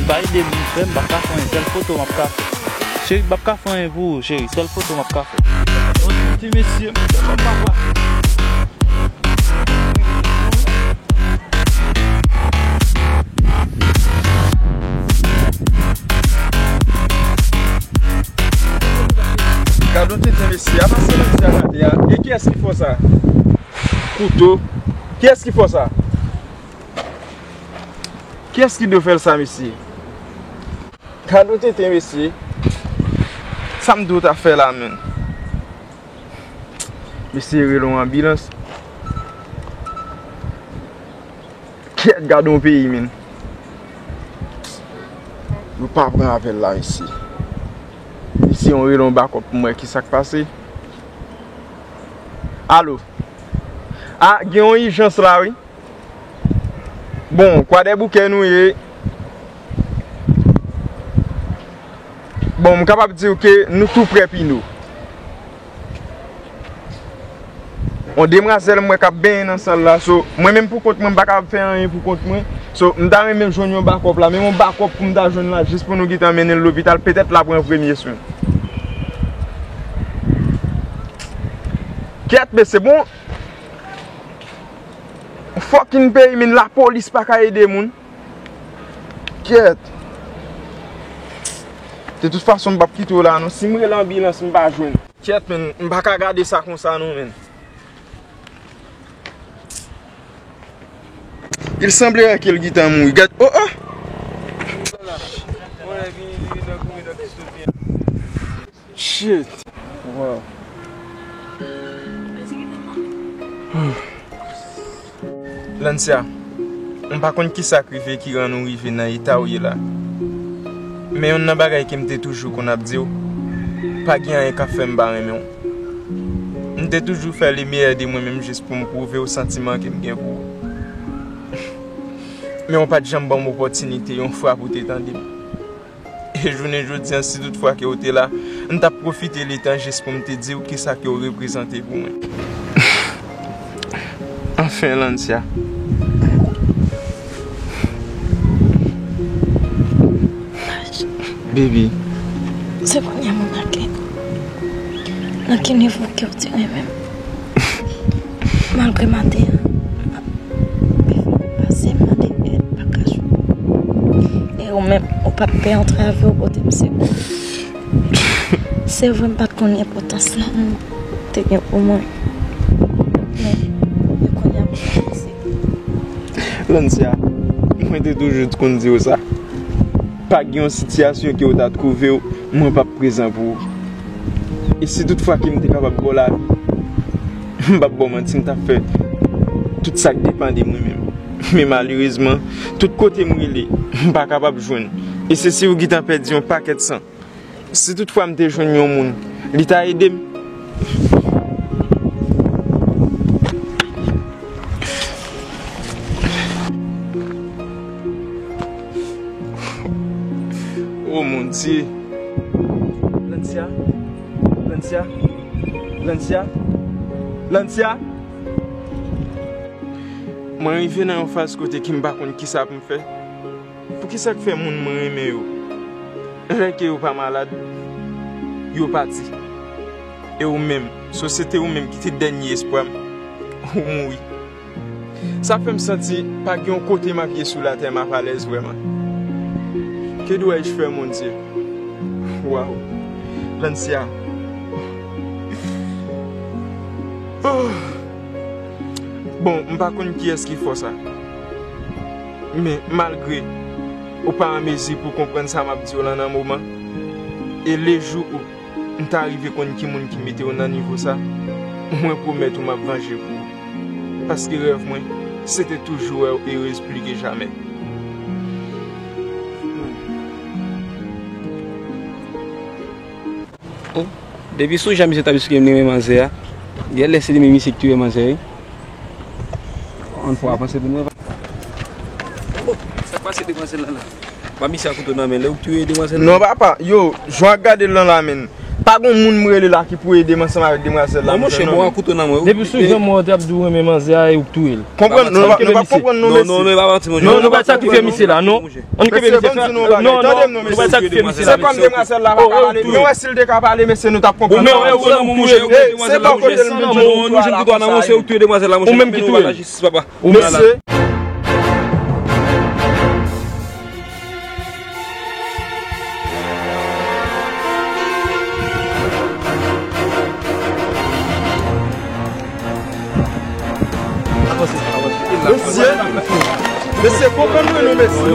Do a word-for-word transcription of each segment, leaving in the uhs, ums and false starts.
Pa ede m, frè, m p ap ka fè anyen, sèl foto m ap ka fè. Cheri, m p ap ka fè anyen pou ou, cheri, sèl foto m ap ka fè. Yon ti mesye, m papa. Gad yon tenten mesye, a pase mesye a gade a. E kiyès ki fè w sa? Kouto. Kiyès ki fè w sa? Kiyès ki dwe fè l sa, mesye? Gad yon tenten, mesye. Sa m di w ta fè la, menm? Mesye rele yon anbilans. Kyèt, gad yon peyi, menm. Yo pa pran apèl la, mesye. Mesye, yon rele yon bakòp pou m wè ki sa k pase. Alo. A, gen yon ijans la, wi. Bon, Kwadèboukè nou ye. Bon, m kapab di w ke nou tou prè Pino. Yon demwazèl m wè k ap benyen nan sal la, so, mwen menm pou kont mwen, m pa kapab fè anyen pou kont mwen. So, m ta renmen jwenn yon bakòp la, men yon bakòp pou m ta jwenn la, jis pou nou gentan mennen l lopital, petèt l ap pran premye swen. Kyèt, mesye, bon. Fucking peyi, men lapolis pa ka ede moun. Kyèt. De tout fason, m p ap kite w la, non. Si m rele anbilans, m pa jwenn. Kyèt, men, m pa ka gade sa konsa, non, men. Il semblerait ke l gentan mouri. Gad, oh, oh! Shit. Wow. Lancia, m pa konn ki sa k rive ki rann ou rive nan eta w ye la. Men youn nan bagay ke m te toujou konn ap di w, pa gen anyen k ap fè m pa renmen w. M te toujou fè le meilleur de mwen menm jis pou m pwouve w santiman ke m gen pou ou. Men w pa t janm ban m opòtinite yon fwa pou w te tande m. E jounen jodi a, si tout fwa ke w te la, m t ap pwofite letan jis pou m te di w kisa ke w reprezante pou mwen. Anfen, Lancia. Baby. Se kounye a m remake nan ki nivo ke w te renmen m. Malgre maten an, m ap pase m nan de èd pa ka jwenn. E ou menm, ou pa t pè antrave w pote m sekou. Se vre, m pa t konn enpòtans lanmou te gen pou mwen. Men, men kounye a m konnen se. Lancia, mwen te toujou konn di w sa. Pa gen yon sitiyasyon ke w ta twouve w, mwen p ap prezan pou ou. E si tout fwa ke m te kapab ba w lavi, m p ap ba w manti, m t ap fè tout sa k depann de mwen menm. Men malerezman, tout kote m rele, m pa kapab jwenn. E se si w gentan pèdi yon pakèt san. Si tout fwa m te jwenn yon moun, li ta ede m. Oh mon Dieu. Lancia. Lancia. Lancia. Lancia. Mwen rive nan yon faz kote ke m pa konn kisa pou m fè. Poukisa k fè moun mwen renmen yo, lè ke yo pa malad, yo pati? E ou menm, so se te ou menm ki te dènye espwa m, ou mouri. Sa fè m santi pa gen yon kote m ap ye sou latè m ap alèz vrèman. Que dois-je faire, mon Dieu? Waw. Lancia. Oh. Bon, m pa konn kiyès ki fè w sa. Men, malgre ou pa an mezi pou konprann sa m ap di w lan nan moman, e lejou ou m ta rive konn ki moun ki mete w nan nivo sa, mwen pwomèt ou m ap vanje pou ou. Paske rèv mwen, se te toujou wè w erez pli ke jamè. Oh, depi sou jan misye t ap esplike m li renmen manzè a, genlè se li menm misye ki touye manzè, wi. Ann fò avanse pou nou. Bon, sa k pase demwazèl lan la? Ba misye a kouto nan men, lè ou touye demwazèl lan? Non, papa, yo, jan w ap gade l lan la, menm. Pa gon moun m rele la ki pou ede m ansanm avèk demwazèl la, monchè, non, men. Depi sou jan mwen te ap di w renmen manzè a e ou k touye l. Konprann, nou pa, nou pa konprann non, mesye. Non, non, non, e pa manti, monchè. Non, nou pa sakrifye misye la, non. Ann kenbe misye. Non, non, nou pa sakrifye misye la. Se kòm demwazèl la pa ka pale. Nou wè si l te ka pale, mesye, nou t ap konprann. Ou menm, ou touye l. Se bò kote l m vin jwenn kouto a la konsa. Nou jwenn kouto a nan mwen, se ou k touye demwazèl la, monchè. Ou menm ki touye l. Jistis, papa. Ou menm la. Mesye. Mesye, mesye, konprann mwen non, mesye.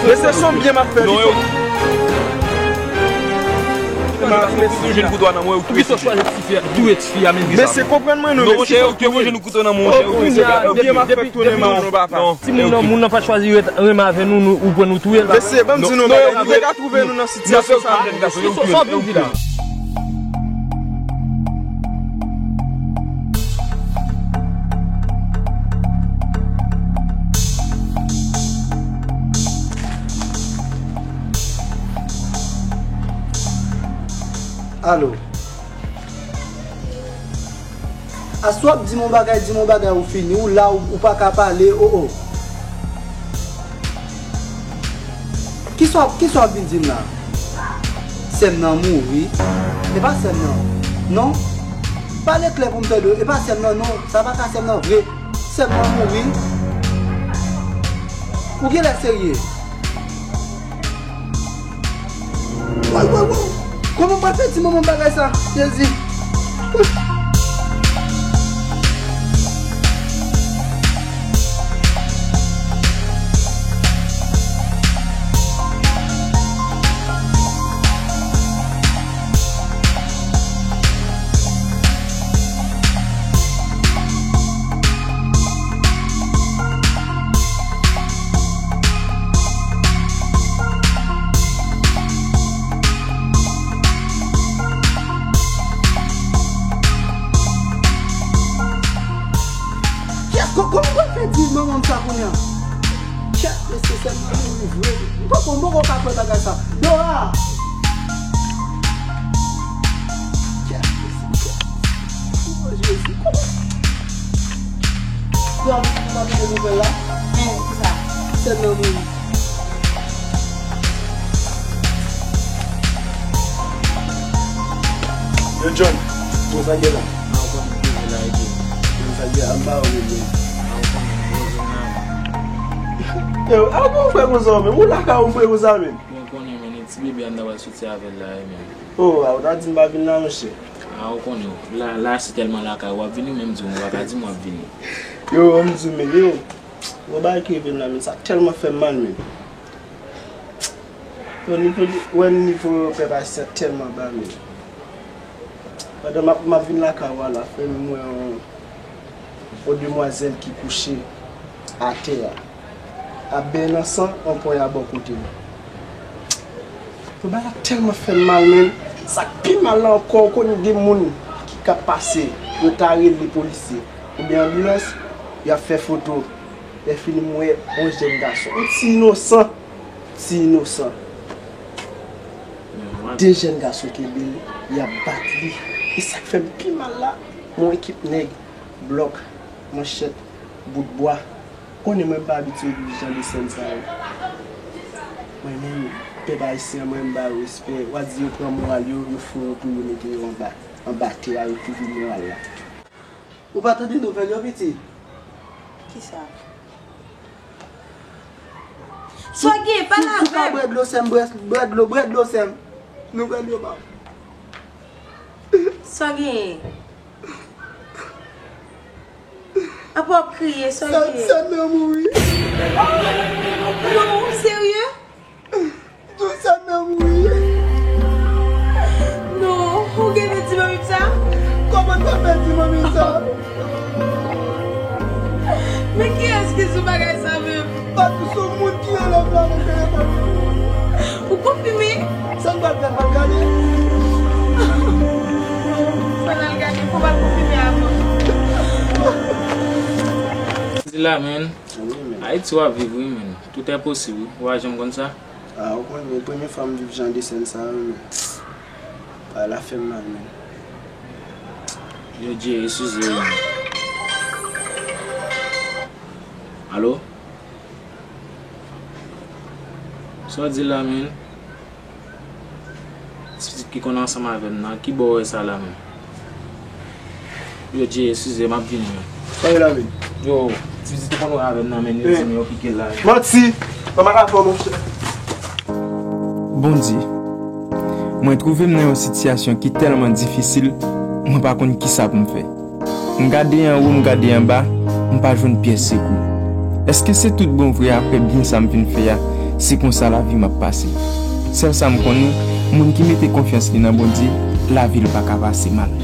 Mesye, se yon byen m ap fè li. Mesye, konprann mwen non, mesye. Kounye a, depi, depi, depi yon timoun nan, moun nan pa chwazi ret renmen avè nou, nou, ou pran nou touye l. Mesye, ban m di nou bagay, nou te ka twouve nou nan sitiyasyon sa. Sa w vin di la? Alo. Aswè w ap di m yon bagay, di m yon bagay, ou fini, ou la, ou, ou pa ka pale, o, o. Kisa w ap, kisa w ap vin di m la? Sè m nan mouri? E pa sè m nan, non. Pale klè pou m tande w. E pa sè m nan, non. Sa pa ka sè m nan vre. Sè m nan mouri? Ou genlè serye. Woy, woy, woy! Kòman m pral fè di manman m bagay sa? Jezi! Kèt, kò-, kòman mwen fè di manman m sa kounye a? Kèt, mesye, sè m nan mouri vre. M poko, m poko ka kwè bagay sa. Dora! Kèt, mesye, kèt. O Jezi, kòman? Dora, ou pa tande nouvèl la? Hein, kisa? Sè m nan mouri. Yo, John, bon, sa gen la? A, ou konn koze la, epi John, sa gen la, m pa wè menm, men. A, ou konnen, nou koze la. Yo, a, bon, frè konsa, menm. Ou lakay ou, frè konsa, menm. Mwen konnen, men, e ti bebe a m ta pral soti avè l la, wi, menm. O, a, ou ta di m pa vin la, monchè. A, ou konnen, la, la, se tèlman lakay, w ap vini, ou menm di w, ou pa ka di m w ap vini. Yo, m di w, men, yo, yon bagay ki rive m la, men, sa tèlman fè m mal, men. Yo, nivo, wè nivo pèp ayisyen tèlman ba, men. Pandan m ap, m ap vin lakay ou a la, frè m, m wè yon, yon demwazèl ki kouche atè a, ap benyen nan san, yon ponya bò kote l. Yo, bagay la tèlman fè m mal, men. Sa k pi mal la ankò, ou konnen gen moun ki ka pase, yo ta rele polisye oubyen anbilans, y ap fè foto. Lè fini, m wè yon jèn gason, yon ti inosan. Ti inosan. De jèn gason kenbe l, y ap bat li. E sa k fè m pi mal la, yon ekip nèg, blòk, manchèt, bout bwa. Konnen mwen m pa abitye viv jan de sèn sa yo. Mwen menm, pèp ayisyen an, mwen m ba yo respè. W a di yo pran moral yo, yo fon yon twou, yo mete yo anba, anba tè a, yo kouvri moral la. Ou pa tande nouvèl yo, piti? Kisa? Sa w gen, pale avè m. Bwè dlo, sè m, bwè, bwè dlo, bwè dlo, sè m. Nouvèl yo ba m. Sa w gen? Apa w ap kriye, sa w gen? Sè m nan mouri. Non, ou serye? Joseph nan mouri. Non, ou genlè di manmi m sa? Kòman m ta fè di manmi m sa? Men kiyès ki sou bagay sa menm? Paske se yon moun ki rele m la nan telefòn. Ou konfime? Sa n pral fè, n pral gade? Sa n al gade, fò n al konfime avan. Di la, men. Wi, men. Ayiti w ap viv, wi, men. Tout est possible, wi. Ou pa janm konn sa? A, ou konnen, premye fwa m viv jan de sèn sa yo, men. L ap fè m mal, menn. Yo, Dye, eskize m. Alo? Sa w di la, menn? Ti pitit ki konn ansanm avè m nan, ki bò w wè sa la, menn? Yo, Dye, eskize m, m ap vini, menn. Sa w ye la, menn? Yo, ti pitit ki konn wè avè m nan, menn, yo di m yo pike l la, menn. Manti! Manman la fò, monchè. Bondye, mwen twouve m nan yon sitiyasyon ki tèlman difisil, mwen pa konn kisa pou m fè. M gade anwo, m gade anba, m pa jwenn pyès sekou. Èske se tout bon vre apre byen sa m vin fè a, se konsa lavi m ap pase? Sèl sa m konnen, moun ki mete konfyans li nan Bondye, lavi l pa ka pase mal.